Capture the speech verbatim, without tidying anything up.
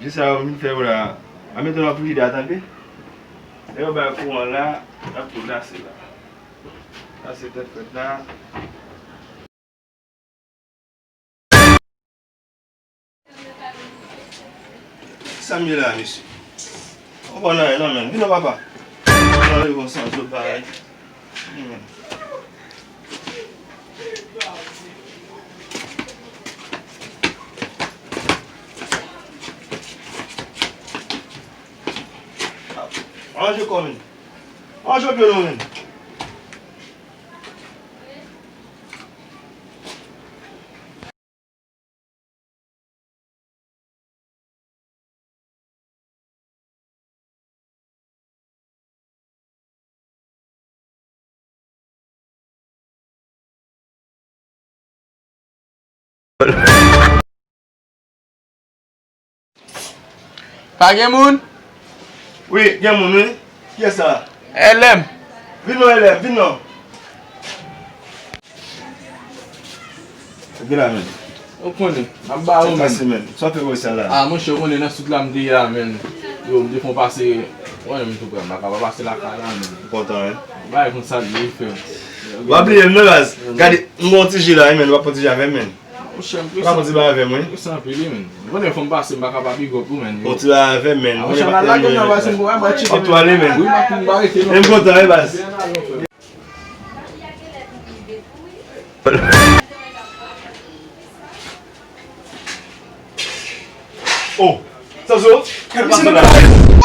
Jis sa yo vin fè yo la. A mete nan frijidè a, tande. Lè yo bay kouran la, n ap tou plase la. Plase tèt frèt la. Sa m ye la, mesye? Ou pa nan anyen non, menn. Vin non, papa. Nan revanj san zot bagay. Hmm. Ranje kò, menn. Ranje pye nou, menn. Pa gen moun? Wi, gen moun, wi. Kiyès sa? L M. Vin non, L M, vin non. Vin la, menn. Ou konnen, m ap ba ou, menn. Sa pase, menn. Sa w fè wè sa la? A, monchè, ou konnen nan sit la m te ye a, menn. Yo, m te fè yon pase, ou konnen m tou prè, m pa ka pa pase lakay la, menn. Ou kontan, wi? Bagay konsa l ye, frè. W ap bliye m, non, baz. Gade, m gon ti je la, wi, menn. W ap pran ti je avè m, menn. Monchè, m prese. W ap pran ti bagay avè m, wi. Prese anpil, wi, menn. Ou konnen fò m pase, m pa ka pa big up ou, menn. Pran ti bagay avè m, menn. A, monchè, m al lage nan baz, m gon bagay tcheke, menn. W ap tou ale, menn. Wi, m ap tou barete, non. E m kontan, wi, baz. Oh, Sanzo, kèt pase la.